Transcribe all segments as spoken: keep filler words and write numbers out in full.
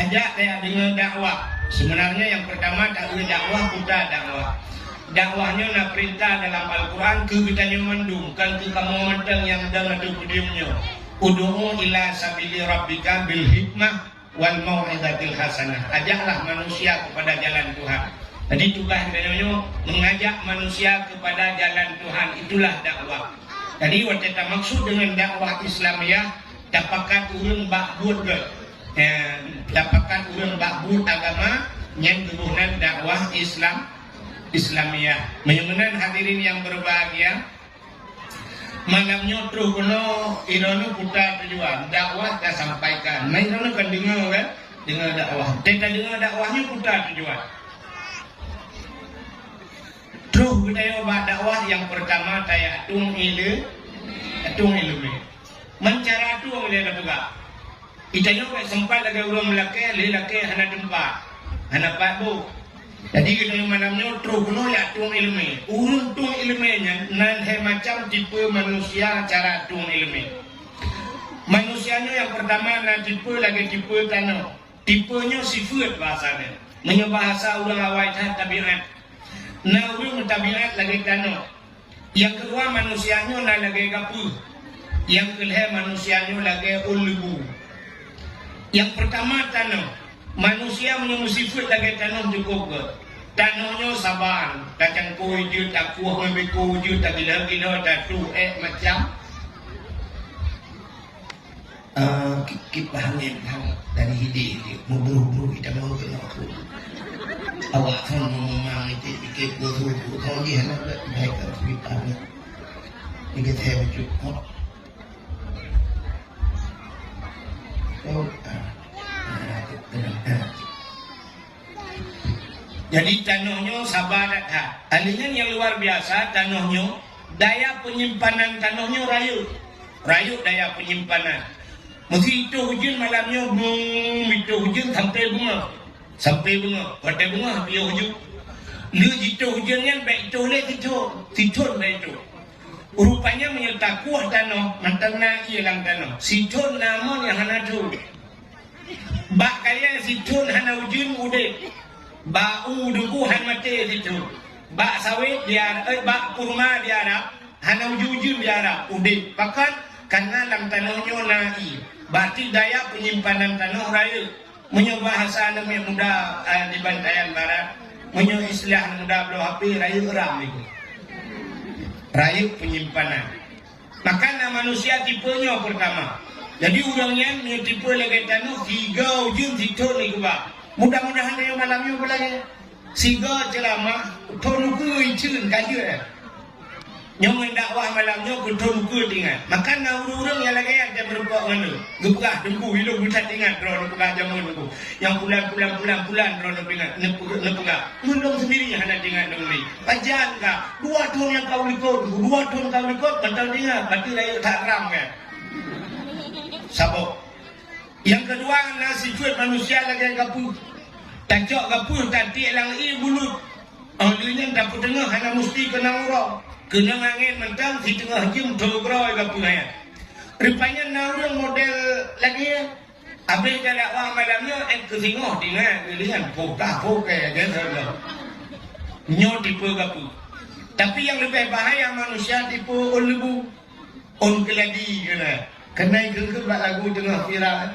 Jak tadeungoe dakwah. Sebenarnya nyang pertama taeu dakwah, peue dakwah. Dakwah nyoe na perintah dalam Al-Quran keu geutanyoe mandum, kon keu kamoe mantong nyang dong ateueh podium nyoe. Ud'u ila sabili rabbika bil hikmah wal mau'izatil hasanah. Ajaklah manusia kepada jalan Tuhan. Jadi tugaih geutanyoe nyoe mengajak manusia kepada jalan Tuhan, itulah dakwah. Jadi watée tamaksud dengan dakwah Islamiyah, tapakat ureuëng bak buet gét. Eh, tapakat ureuëng bak buet agama nyang geuboh nan dakwah Islam, Islamiyah. Meunyoe meunan hadirin yang berbahagia, malam nyoe troh keunoe, inoe peue tujuan dakwah tasampaikan. Nah, inoe kan deungoe kan? Deungoe dakwah. Teuka deungoe dakwah nyoe peue tujuan. Troh geutanyoe bak dakwah nyang pertama taya tueng ile-, tueng ileumé. Meucara tueng lé na peugah. Geutanyoe bék sempat lagée ureuëng meulakée, lé lakée hana teumpat, hana pat boh. Jadi geutanyoe malam nyoe troh keunoe jak tueng ileumé. Ureuëng tueng ileumé nyan na lhée macam tipe manusia cara tueng ileumé. Manusia nyoe nyang pertama na tipe lagée tipe tanoh. Tipe nyoe sifeuet bahasa nyan. Meunyoe bahasa ureuëng awai that tabiat. Na ureuëng tabiat lagée tanoh. Nyang keudua manusia nyoe na lagée gapeuh. Nyang keulhée manusia nyoe lagée ôn leubu. Nyang pertama tanoh. Manusia meunyoe meusifeuet lagée tanoh cukôp gét. Tanoh nyoe saban, tacangkôi jeuet, takueh ngon biko jeuet, tagila-gila, tatuek macam. Ah, kip-kip bah angén han dari hideh jih, meubruh-bruh itam ngon keunoe. Awak phon meumang iték pike kusu-kusu jih hana bak baik ka kip angén. Ni kata saya bacut. Oh. Oh, ah. Ah, tenang. Jadi tanoh nyoe saba that-that. Alihan nyang luar biasa tanoh nyoe, daya penyimpanan tanoh nyoe rayeuk. Rayeuk daya penyimpanan. Meusé itoh ujeuen malam nyoe, bung, itoh ujeuen sampai beungoh. Sampai beungoh. Watée beungoh piôh ujeuen. Lheueh jitoh ujeuen nyan bék itoh lé sithon. Sithon bék itoh. Rupanya meunyoe takueh tanoh, mantong na ié lam tanoh. Sithon na mon nyang hana thon. Bak kayée sithon hana ujeuen udeb. Bak u deungu han maté sithon. Bak sawét di Arab, eh, bak kurma di Arab hana ujeuen-ujeuen di Arab udeb. Pakon? Karena lam tanoh nyoe na ié. Berarti daya penyimpanan tanoh rayeuk. Meunyoe bahasa aneuk muda, eh, di Bantayan Barat, meunyoe istilah aneuk muda bloe hape rayeuk ram itu. Rayeuk penyimpanan. Maka na manusia tipe nyoe pertama. Jadi ureuëng nyan meunyoe tipe lagée tanoh, siga ujeuen sithon lé geuba. Mudah-mudahan tanyoe malam nyoe beulagée. Siga ceuramah, thon ukeue iceuen ka jeuet. Nyoe ngon dakwah malam nyoe keu thon ukeue teuingat. Maka na ureuëng-ureuëng nyang lagée nyan meureumpok ngon lôn. Geupeugah teungku, ilôn geutat ingat droeneuh peugah jameun teungku. Nyang pulan, pulan, pulan, pulan droeneuh ingat, neupeugah, neupeugah. Ngon lôn sendiri hana teuingat lôn lé. Pajan ka, dua thon nyang ka u likot, dua thon ka u likot, mantong teuingat, berarti rayeuk that ram kan. Saboh. Nyang keudua na sifeuet manusia lagée gapeuh. Tacok gapeuh tatiek lam ié bulut. Óh lheueh nyan tapeuteungoh hana musti keunong uroe. Keunong angén mantong siteungoh jeuem tho groe gapeuh nyan. Rupanya na ureuëng model lagée nyan. Abéh galak wah malam nyoe, eh, keusingoh tinggai geulian, pokah-pokai aja saja. Nyoe tipe gapeuh. Tapi nyang leubeh bahaya manusia tipe ôn leubu, ôn keuladi keunan. Keunan keu-, keu bak lagu teungoh viral.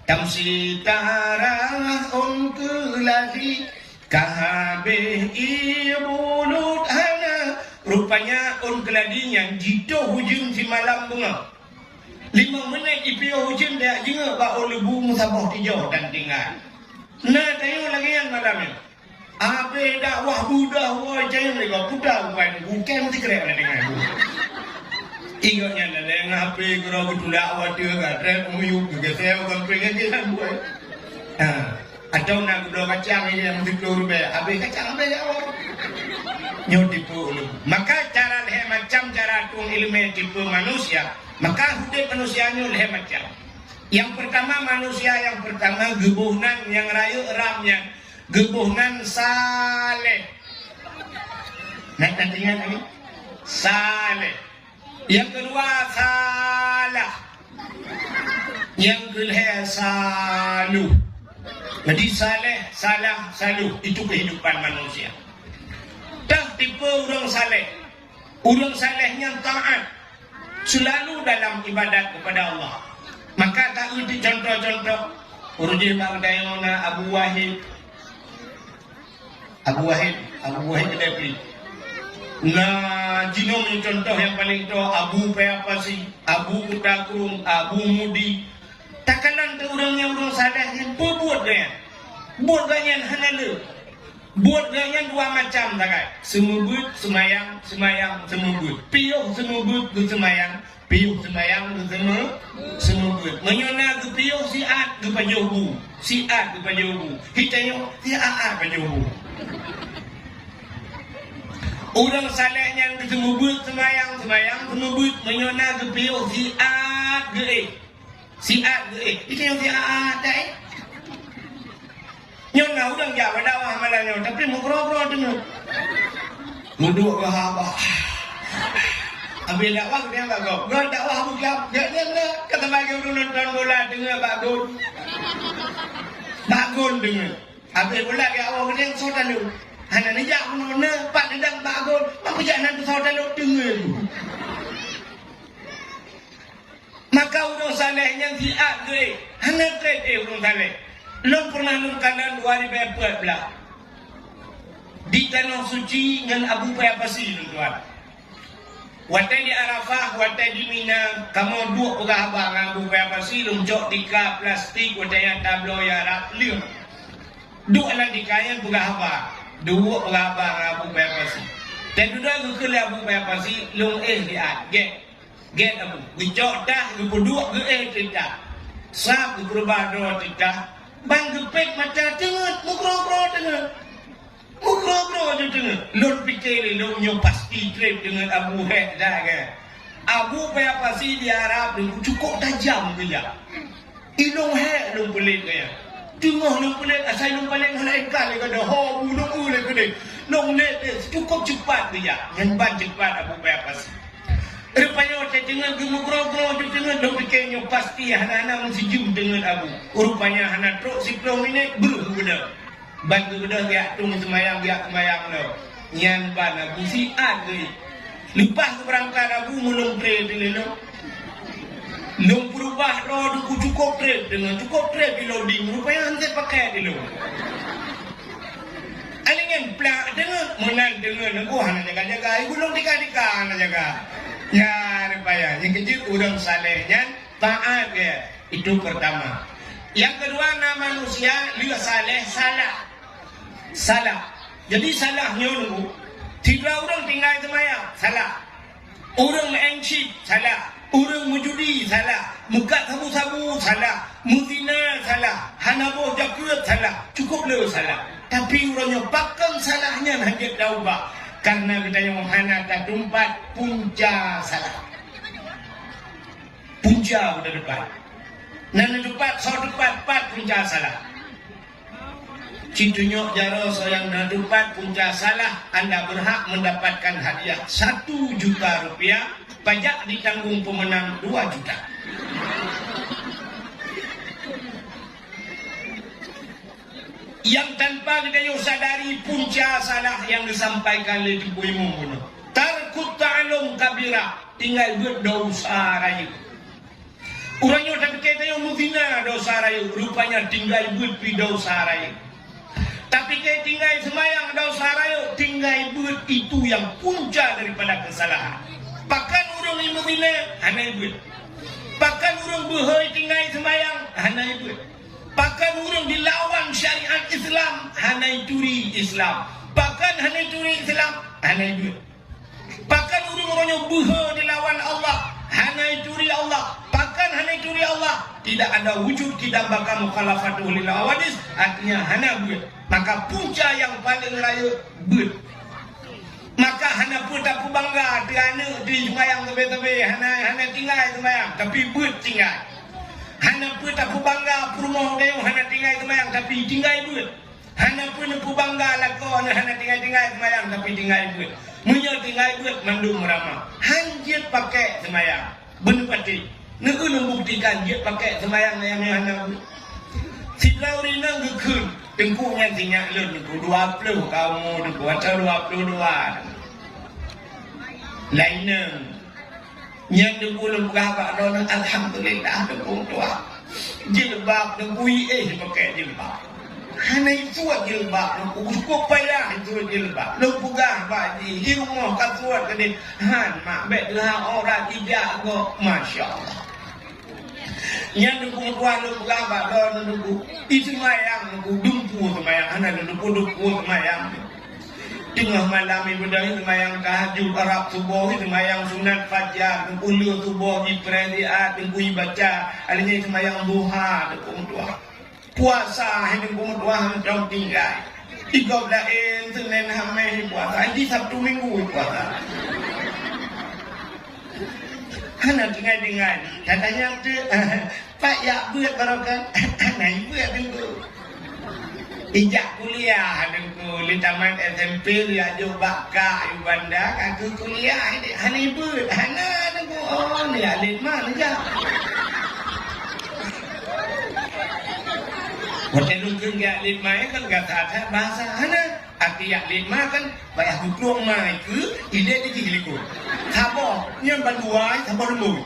Tamsi tarah ôn keuladi, ka habéh ié bulut hana. Rupanya ôn keuladi nyan jitoh ujeuen simalam beungoh. Limong minét jipiôh ujeuen tajak jingieng bak ôn leubu meusaboh tijoh dan tinggai. Na tanyoe lagée nyan malam nyoe. Abéh dakwah budah woe cayang lé gob puta bukai bukai meusikrek na deungon bu. Ingat nyan na lé ngah H P keudroe geutulak watée ka trép meuyueb geugeusée u gampeng nyan jilan buai. Ha. Atau na geubloe kacang ilée nyang siplôh ribée, abéh kacang abéh ya Allah. Nyoe tipe ulôn. Maka cara lhée macam cara tueng ileumé tipe manusia, maka udeb manusia nyoe lhée macam. Nyang pertama, manusia nyang pertama geuboh nan nyang rayeuk ram nyan, geuboh nan Saleh. Nak, nak ingat lagi? Saleh. Nyang keudua, Salah. Nyang keulhée, Saluh. Jadi saleh, salah, saloh, itu kehidupan manusia. Tah tipe ureuëng saleh. Ureuëng saleh nyang taat selalu dalam ibadat kepada Allah. Maka taeu di contoh-contoh. Ureuëng jih bak geutanyoe na Abu Wahid. Abu Wahid, Abu Wahid Kedai Pli. Na jinoe contoh nyang paling toe, Abu Paya Pasi, Abu Kuta Krueng, Abu Mudi. Takalon teu ureuëng nyang ureuëng saleh nyan, peue buet geuh nyan? Buet geuh nyan hana le. Buet geuh nyan dua macam sagai. Seumeubeuet, seumayang, seumayang, seumeubeuet. Piôh seumeubeuet geuseumayang, piôh seumayang geuseume-, seumeubeuet. Meunyoe na geupiôh siat geupajoh bu, siat geupajoh bu. Hitanyoe siat-at pajoh bu. Ureuëng saleh nyan geuseumeubeuet seumayang, seumayang seumeubeuet. Meunyoe na geupiôh siat geuéh. Siat geuéh. Itu nyang siat, eh. Nyoe na ureuëng jak bak dakwah malam nyoe, tapi meugroe-groe teungeut. Meuduek keu haba. Habis dakwah, keudeh bak gob. Gob dakwah beuglap. Gobnyan na, ka teuma lagée ureuëng nonton bola teungeut bak gol. Bak gol teungeut. Habis bola geuawöh keudeh soe talo. Hana neujak bunoe na, pat neudong bak gol. Meupeujak nan soe talo teungeut. Maka ureuëng saleh nyan siat geuéh, hana treb éh ureuëng saleh. Lôn pernah lôn kalon dua ribèe peuet blah di Tanoh Suci ngon Abu Paya Pasi lôn tuan. Watée di Arafah, watée di Mina, kamoe duek peugah haba ngon Abu Paya Pasi, lôn cok tika plastik watée nyan tabloe Arab leueng. Duek lam tika nyan peugah haba, duek peugah haba ngon Abu Paya Pasi. Teududoe geukheun lé Abu Paya Pasi, lôn éh siat, gét. Gét Abu, geucok tah geupeuduek geuéh teuntah. Sab geupeurubah droe teuntah, ban geupék mata teungeut, meugroe-groe teungeut. Meugroe-groe ju teungeut. Lôn pike lé lôn nyoe pasti treb teungeut Abu hék that keu. Abu Paya Pasi di Arab nyoe cukôp tajam geujak. Ilôn hék lôn peulet keu nyan. Teungoh lôn peulet asai lôn paleng hana ikat lé gadôh, ho bu lôn eu lé keudeh. Lôn lét lé cukôp ceupat geujak. Nyan ban ceupat Abu Paya Pasi. Rupanya watée teungeut geumeugroe-groe ju teungeut lôn pike nyoe pasti hana-hana meusijeuem teungeut Abu. Rupanya hana trok siploh minét breuh geubeudôh. Ban geubeudôh geujak tueng seumayang, geujak seumayang lom. Nyan ban Abu siat geuéh. Leupah geubeurangkat Abu meulôn treb teungeut lôn. Lôn peurubah droe teungku cukôp treb teungeut, cukôp treb di loading, rupanya hana pakai di lôn. Aneuk nyan plak teungeut, meunan teungeut nunggu hana jaga-jaga, ibu lôn tika-tika hana jaga. Ya, rupanya, nyang keujeuet ureuëng saleh nyan taat geuh. Itu pertama. Yang kedua, na manusia lheueh saleh salah. Salah. Jadi salah nyoe nunggu, sidroe ureuëng tinggai seumayang, salah. Ureuëng meu'en chip, salah. Ureuëng meujudi, salah. Meukat sabu-sabu, salah. Meuzina, salah. Hana boh jakeuet, salah. Cukôp le salah. Tapi uroe nyoe pakon salah nyan hana jeuet taubat? Karena geutanyoe hana tatumpat punca salah. Punca udah tepat. Nan tepat, soe tepat, pat punca salah. Ci tunyok jaroe soe nyang na teumpat punca salah, anda berhak mendapatkan hadiah satu juta rupiah, pajak ditanggung pemenang dua juta. Yang tanpa geutanyoe sadari punca salah nyang disampaikan lé Teungku Imum bunoe. Tarkut ta'allum kabira, tinggai beuet dosa rayeuk. Uroe nyoe tapike tanyoe meuzina dosa rayeuk, rupanya tinggai beuet pi dosa rayeuk. Tapike tinggai seumayang dosa rayeuk, tinggai beuet itu yang punca daripada kesalahan. Pakon ureuëng meuzina hana beuet. Pakon ureuëng beuhôi tinggai seumayang hana beuet. Pakon ureuëng dilawan syariat Islam hana turi Islam. Pakon hana turi Islam hana beuet. Pakon ureuëng-ureuëng nyang beuhe dilawan Allah, hana turi Allah. Pakon hana turi Allah? Tidak ada wujud kidam baka mukhalafatuhu lil hawadis, artinya hana beuet. Maka punca nyang paleng rayeuk beuet. Maka hana peue tapeubangga teu aneuk teu seumayang sabe-sabe, hana, hana tinggai seumayang, tapi beuet tinggai. Hana peue tapeubangga peurumoh gayong hana tinggai seumayang, tapi tinggai beuet. Hana peue neupeubangga lakoe neuh hana tinggai-tinggai seumayang, tapi tinggai beuet. Meunyoe tinggai beuet, mandum meurama. Han jeuet pakai seumayang. Beuneupatéh. Neukeuh lôn buktikan jeuet pakai seumayang nyang hana beuet. Sidroe ureuëng inong geukheun Teungku nyan sinyak lôn, Teungku, dua ploh ka umu Teungku, atau dua ploh dua. Lainnya, nyan Teungku lôn peugah bak droeneuh, alhamdulillah, Teungku tuha. Jilbab Teungku, eh, pakai jilbab. Hana isuet jilbab Teungku, cukup payah isuet jilbab. Lôn peugah bak jih, di rumoh ka suet keudeh. Han, mak, bèk teuhah aurat jijak gob. Masya Allah. Nyan Teungku meutuah lôn peugah bak droeneuh Teungku. I seumayang Teungku, dumpeue seumayang, hana lôn dumpeue, dumpeue seumayang. Teungoh malam ibadah seumayang tahajud, rab suboh, seumayang sunat fajar, Teungku lheueh suboh jipreh siat, Teungku ibaca, alèh nyan seumayang duha Teungku meutuah. Puasa hai Teungku meutuah mantong tinggai. Di gob laén Senin Hamèh puasa, di Sabtu Minggu puasa. Hana tinggai-tinggai. Katanya tu, pat jak beuet barokon. Hana beuet Teungku. Ijak kuliah Teungku, lé tamat S M P, ijak jok bak kak, i Banda, ka keu kuliah, hana beuet. Hana Teungku. Oh, ni alim mah, ni jak. Watèe lôn kheun jak alim mah, kan gata that bahasa. Hana. Arti jak alim mah kan payah geutueng mai keu ilèe di jih likot. Saboh, nyan ban dua, saboh leumbôi.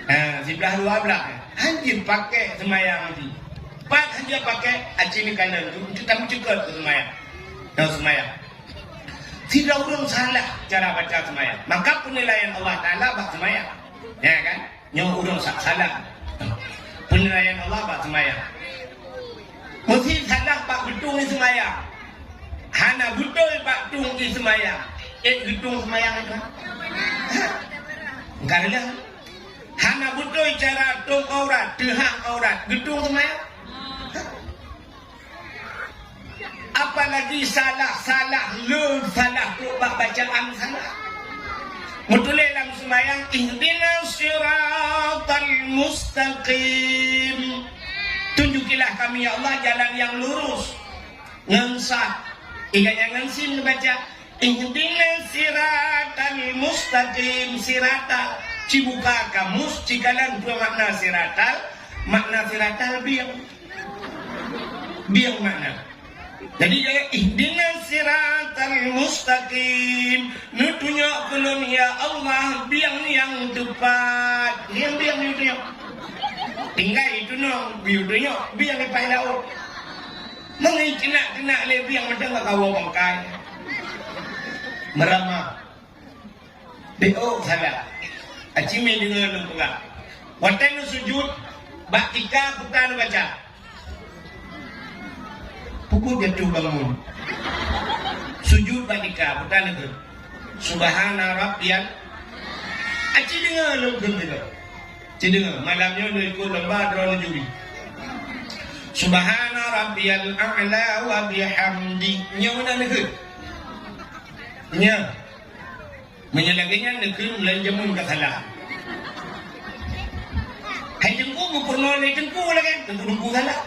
Ha, siblah dua blah. Hanjeuet pakai seumayang jih. Pat hanjeuet pakai, aci neukalon tu, untuk tameuceukeut keu seumayang. Nyoe seumayang. Sidroe ureueng salah cara baca seumayang. Maka peunilaian Allah Taala bak seumayang. Ya kan? Nyoe ureueng sa-, salah. Peunilaian Allah bak seumayang. Meusi salah bak geutueng i seumayang. Hana beutôi bak tueng i seumayang. Eh, geutueng seumayang itu. Karena hana beutôi cara tueng aurat, teuhah aurat, geutueng seumayang. Apalagi salah-salah lé, salah trok bak bacaan salah. Meutuléh lam seumayang, "Ihdinas siratal mustaqim." Tunjukilah kami, ya Allah, jalan yang lurus. Ngon sa, ingat nyang ngon sin neubaca, "Ihdinas siratal mustaqim." Siratal. Ci buka kamus, ci kalon peue makna siratal. Makna siratal bieng. Bieng makna. Jadi, "Ihdinas siratal mustaqim." Neutunyok keu lôn, ya Allah, bieng nyang teupat. Bieng, bieng neutunyok. Tinggai itu nong, neutunyok bieng di pai laôt. Meungai keunak-keunak lé bieng mantong ka kawoe bangkai. Meurama. Beuh, salah. Aci mé deungoe lôn peugah. Watèe neusujut, bak tika peue tan neubaca? Pukul jatuh bangun. Sujut bak tika peue tan neukheun? Subhana rabbiyal. Aci deungoe lôn kheun deungoe. Ci deungoe, malam nyoe lôn ikot lomba droeneuh juri. Subhana rabbiyal a'la wa bihamdi. Nyoe meunan neukheun. Nyoe. Meunyoe lagèe nyan neukheun, bulan jameun ka salah. Hai Teungku, geupeurunoe lé Teungku lagèe, Teungku-teungku salah.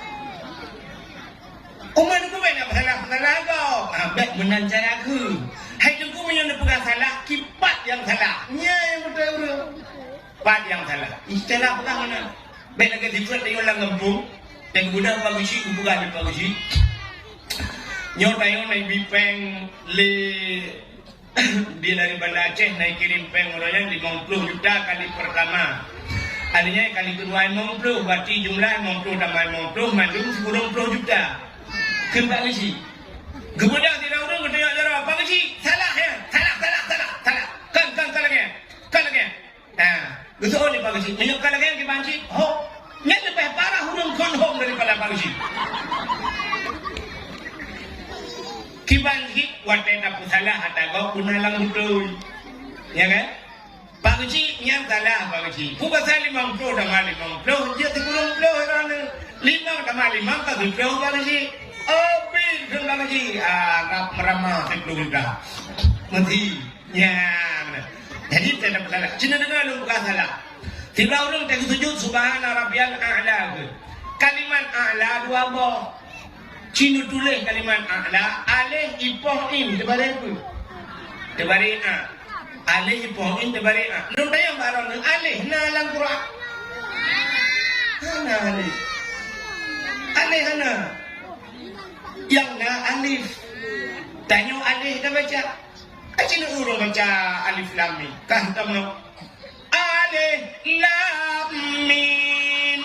Umat Teungku bèk na peusalah-peusalah gob. Ah, bèk meunan cara kheun. Hai Teungku, meunyoe neupeugah salah, kipat nyang salah. Nyan nyang beutôi ureueng. Pat nyang salah. Istilah peugah meunan. Bèk lagèe sifeuet tanyoe lam gampông. Nyang geubeudôh Pak Geuchik, geupeugah lé Pak Geuchik. Nyoe tanyoe na ibi péng lé Di dari Banda Aceh na ikirém péng uroe nyan limong ploh juta kali peurtama. Akhirnya kali keudua limong ploh, berarti jumlah limong ploh tambah limong ploh, mandum sikureueng ploh juta. Kheun Pak Geuchik. Geubeudôh sidroe ureueng geutanyong jaroe, "Pak Geuchik, salah nyan. Salah, salah, salah, salah. Kon, kon, kon lagèe nyan. Kon lagèe nyan." Ha, geuseuôt lé Pak Geuchik. Meunyoe ka lagèe nyan kiban cit, ho, nyan leubeh parah ureueng kon hom daripada Pak Geuchik. Kiban cit, watèe tapeusalah ata gob peue na lam beutôi. Ya kan? Pak Geuchik, nyan salah Pak Geuchik. Peue pasal limong ploh tamah limong ploh, jeuet sikureueng ploh droeneuh. Limong tamah limong ka siplôh Pak Geuchik. Oh, pih kheun Pak Geuchik. Ah, rab meurama siplôh juta. Meusi. Nyan. Jadi, teudeungoe lôn peugah salah. Siblah ureueng teuk sujut, "Subhana rabbiyal a'la" kheun. Kalimat a'la dua boh. Ci neutuléh kalimat a'la, alif ipoh in, teubaré peue? Teubaré a. Alif ipoh in, teubaré a. Lôn tanyong bak droeneuh, alif na lam Quran? Hana alif. Alif hana. Nyang na alif. Tanyoe alif tabaca. Ka cit ureueng baca alif lam mim. Ka hantom nyoe. Alif lam mim.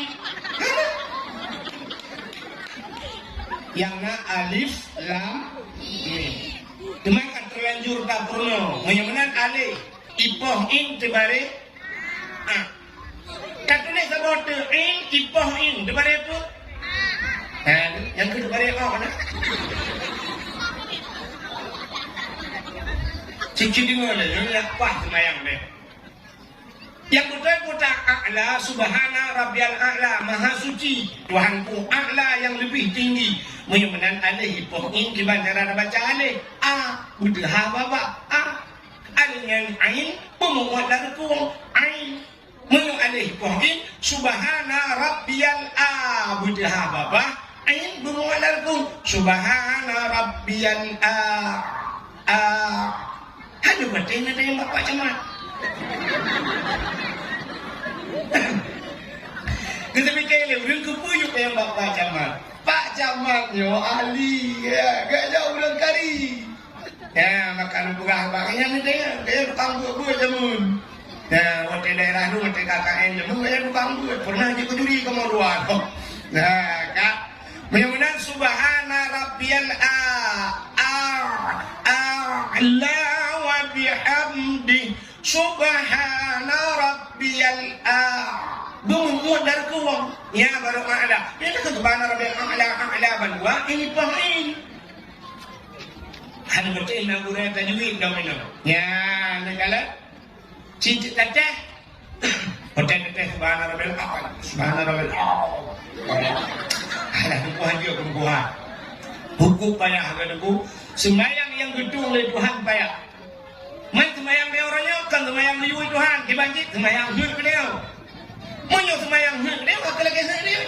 Nyang na alif lam mim. Teuma ka teulanjur tapeurunoe. Meunyoe meunan alif, ipoh in teubaré a. Ka tuléh saboh teuk in, ipoh in, teubaré peue? Ha, nyang keu teubaré a na. Cicit deungoe lé, nyoe nyang paih seumayang lé. Nyang beutôi kata A'la, Subhana Rabbiyal A'la, Maha Suci Tuhanku A'la yang lebih tinggi. Meunyoe meunan alif ipoh in kiban cara tabaca alif. A, beuteuha babah a. Alif nyan ain, peumuat lam reukung, ain. Meunyoe alif poh in, Subhana Rabbiyal A, beuteuha babah, ain beumuat lam reukung, Subhana Rabbiyal A, A. Aduh, patéh na tanyong bak Pak Camat. Geuteubiet lé ureueng keupeue yue tanyong bak Pak Camat. Pak Camat nyoe ahli, ya, geuh jak ureueng kari. Ya, maka lôn peugah bak nyan teuh, gaya tukang beuet-beuet jameun. Ya, watèe daerah lôn, watèe K K N jameun, gaya tukang beuet. Pernah jikuturi kamoe dua. Nah, ka. Meunyoe meunan, Subhana Rabbiyal A, A, A'la wa bihamdi, Subhana Rabbiyal A. Beumuat dari kuwang. Ya, baru A'la. Nyan keuh Subhana Rabbiyal A'la, A'la bandua, ini poh in. Hana beutôi na gurèe tajwid dong inoe. Nyan, neukalon. Cit teuteh. Beutôi teuteh Subhana Rabbiyal A'la. Subhana Rabbiyal A'la. Alah, teungku hanjeuet, teungku ha. Huköm payah, ka teungku. Seumayang nyang geutueng lé Tuhan payah. Man seumayang tanyoe uroe nyoe kon seumayang meuyue Tuhan, kiban cit seumayang heuet keu tanyoe. Meunyoe seumayang heuet keu tanyoe, ka lagèe heuet nyoe.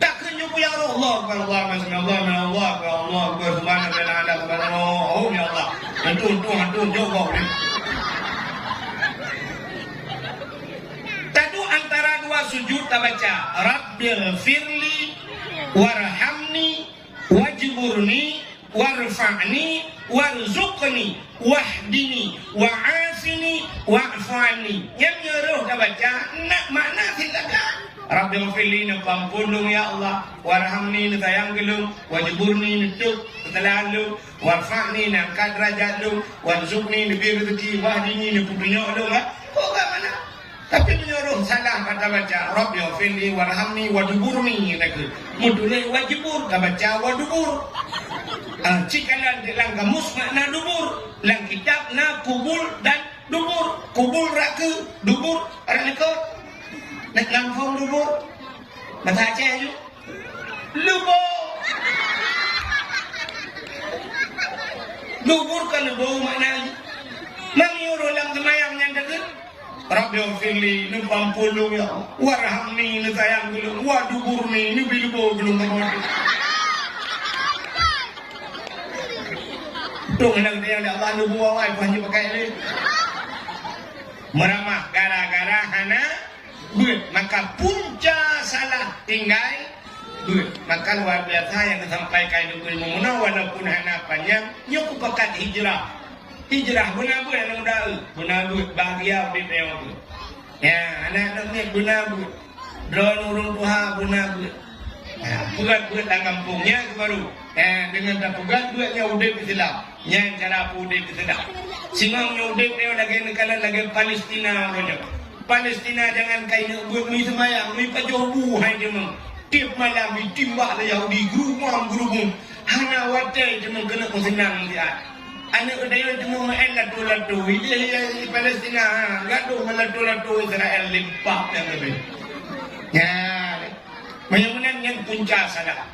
Takheun jeuet bak Allah, Allahu Akbar, Allahu Akbar, Allahu Akbar, Allahu Akbar, Subhanallah, Subhanallah, oh, ya Allah. Antum, antum, antum, jauh kau ni. Taduek antara dua sujud tabaca, Rabbighfirli warhamni wajburni warfa'ni warzuqni wahdini wa'afini wa'fu anni. Nyang nyoe roh tabaca, na makna silakan. Rabbighfirli, neupeuamphon lôn ya Allah, warhamni, neusayang keu lôn, wajburni, neutôb keusalahan lôn, warfa'ni, neuangkat deurajat lôn, warzuqni, neubri reuzeuki, wahdini, neupeutunyok lôn, ha? Kok ka mana? Tapi meunyoe roh salah mata baca, Rabbighfirli warhamni waduburni, na kheueh. Meutuléh wajbur, tabaca wadubur. Ah, cit kalon lam kamus makna dubur. Lam kitab na kubul dan dubur. Kubul rot keue, dubur rot likot. Lam phôn dubur. Bahasa Aceh tu. Lubô. Dubur ka lubô makna jih. Mang nyuruh lam seumayang nyan takheun, Rabbighfirli, neupeuamphon lôn ya Allah. Warhamni, neusayang keu lôn. Waduburni, neubri lubô keu lôn. Dong hana geutanyong lé Allah lubô awai, bah nyoe pakai lé. Meuramah gara-gara hana beuet, maka punca salah tinggai beuet. Maka luar biasa nyang geusampaikan Teungku Imum meunoe, walaupun hana panjang, nyoe kupakat hijrah. Hijrah beuna beuet aneuk muda, beuna beuet, bahagia udép nyoe. Ya, aneuk-aneuk miet beuna beuet. Droeneuh ureueng tuha beuna beuet. Ya, peugöt beuet lam gampông nyan keuh baru. Ya, deungon tapeugöt beuet nyan udép Islam. Nyan cara peuudép teuseudang. Singoh nyoe udép nyoe lagèe neukalon lagèe Palestina uroe nyoe. Palestina jangankan ineuk beuet, meuseumayang, meupajoh bu hai teumeung. Tiep malam jitimbak lé Yahudi, geurubum-geurubum. Hana watèe teumeung keuneuk meuseunang siat. Aneuk geutanyoe teumeung meu'en lato-lato. Idéh di Palestina, ha, gadôh ngon lato-lato Israel limpah nyang leubeh. Nyan. Meunyoe meunan nyan punca salah.